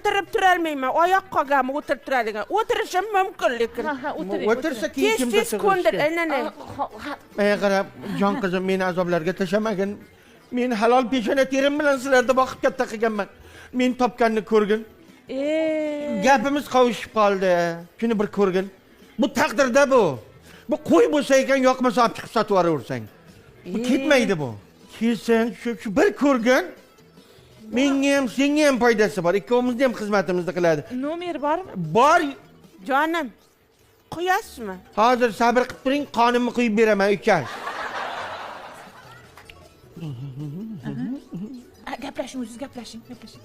O'tirib turolmayman, oyoq qolganmi o'tirib turadigan. O'tirishim mumkin lekin. Ha ha, o'tiring. O'tirsa keyin Tez kimdir tez ko'ndir, aynanay. Menga qara, jon qizim, meni azoblarga tashlamagin. Men halol peshona terim bilan sizlarni boqib katta qilganman. Men topganni ko'rgin. Gapimiz qovushib qoldi. Shuni bir ko'rgin. Bu taqdirda bu. Bu qo'y bo'lsa ekan, yoqmasa olib chiqib sotib yuboraversang. Bu ketmaydi bu. Kelsin, shu bir ko'rgin. Menga ham, senga ham foydasi bor. Ikkovimizni ham xizmatimizni qiladi. Nomer bormi? Bor. Jonim, quyasizmi? Hozir sabr qilib turing, qonimni quyib beraman, uka. Gaplashing, o'zingiz gaplashing, gaplashing.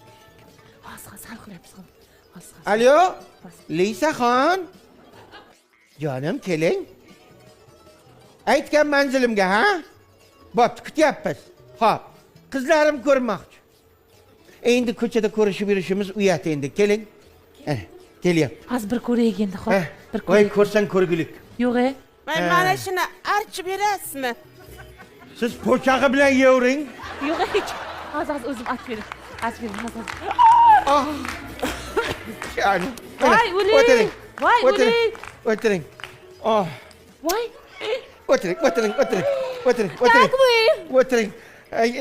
Hozir, hozir hal qilyapmiz. Hozir. Alo, Lisaxon. Jonim, keling. Aytgan manzilimga, ha? Bo'pti, kutyapmiz. Xo'p, qizlarim ko'rmoqchi. Endi ko'chada ko'rishib yurishimiz uyat endi. Keling. Kelyapti. Hozir bir ko'raylik endi, xo'p. Bir Voy, ko'raylik. ko'rsang ko'rgulik. Yo'q, e. Mana shuni archib berasizmi? Siz po'chog'i bilan yeyvering. Yo'q, hech. Hozir, hozir o'zim archib bering. Archib bering, hozir. Jonim. Voy, o'ling. O'tiring. Voy, O'tiring. o'ling. O'tiring. Oh, Voy. o'tiring, o'tiring, o'tiring. O'tiring, o'tiring. Как вы? O'tiring.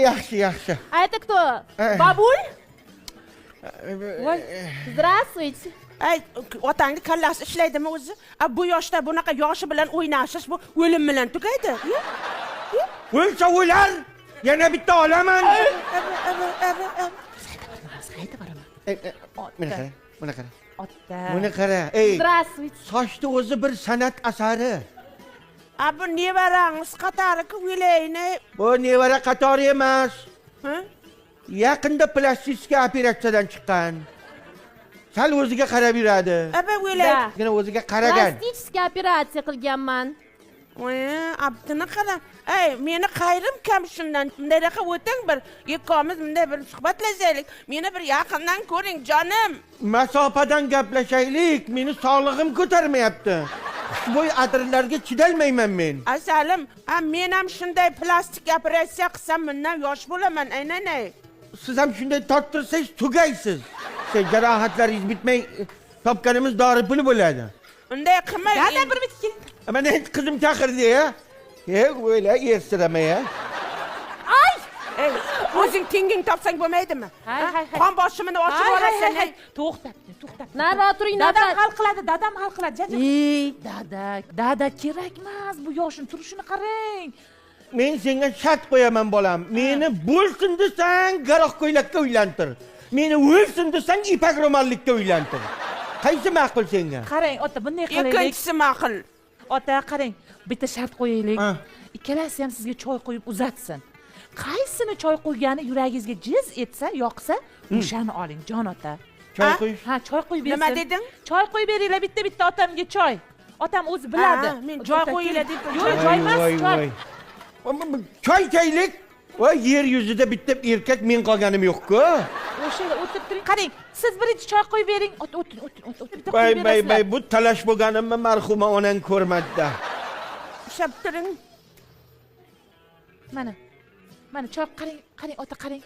Yaxshi, yaxshi. А это кто? Э. Бабуль? Voy. Здравствуйте. Ay, otangni kallasi ishlaydimi o'zi? A, bu yoshda bunaqa yoshi bilan o'ynashish, bu o'lim bilan tugaydi. O'lsa o'lar, yana bitta olaman. Hozir qayerda boraman? Buni qara, buni qara. Ota. Buni qara. Ey, Здравствуйте. sochni o'zi bir san'at asari. A, bu nevarangiz qatori-ku, o'layni. Bu nevara qatori emas. Ha? Yaqinda plastik operatsiyadan chiqqan. Sal o'ziga qarab yuradi. Aba, o'lay. Да. Ozgina o'ziga qaragan. Пластический operatsiya qilganman. Voy, abdini qara. Ey, meni qayrim kam shundan. Bundayroqqa o'ting bir, ikkovimiz bunday bir suhbatlashaylik. Meni bir yaqindan ko'ring, jonim. Masofadan gaplashaylik. Meni sog'lig'im ko'tarmayapti. Xushbo'y atirlarga chidalmayman men. Asalim, a, men ham shunday plastik operatsiya qilsam, bundan yosh bo'laman, aynanay. Siz ham shunday torttirsangiz tugaysiz. Sen jarohatlaringiz bitmay topganimiz dori puli bo'ladi. Unday qilmang. Dada, bir bitta keling. Mana endi qizim chaqirdi ya. E, o'yla, ersirama ya. Ay! Ey, o'zing tenging topsang bo'lmaydimi? Hay, hay, hay. Qon bosimini oshirib Hay, hay, yuborasan. hay, hay. To'xtab, to'xtab. Nariroq turing, Dadam navbat. hal qiladi, dadam hal qiladi. Jaja. Ey, Dada, dada kerak emas, bu yoshini turishini qarang. Men senga shart qo'yaman, bolam. Meni bo'lsin desang, garoq ko'ylakka uylantir. Meni o'lsin desang, ipak ro'mollikka uylantir. Qaysi ma'qul senga? Qarang, ota, bunday qilaylik. Ikkinchisi ma'qul. Ota, qarang, bitta shart qo'yaylik. Ha. Ikkalasi ham sizga choy qo'yib uzatsin. Qaysini choy qo'ygani yuragingizga jiz etsa, yoqsa, o'shani oling, jon ota. Choy Ha? qo'yish. Ha, choy qo'yib bersin. Nima deding? Choy qo'yib beringlar bitta bitta otamga choy. Otam o'zi biladi. Ha, men joy Ota, qo'yinglar keling. deb- Yo'q, joy emas, Voy, choy. voy. Choy ichaylik. Voy, yer yuzida bitta erkak men qolganim yo'q-ku. O'sha yerda o'tirib turing. Qarang, siz birinchi choy qo'yib bering. Ota, o'tiring, o'tiring, o'tiring. Bitta Bay, qo'yib bay, berasizlar. bay, bu talash bo'lganimni marhuma onang ko'rmadi-da. Ushlab turing. Mana. Mana choy, qarang, qarang, ota, qarang.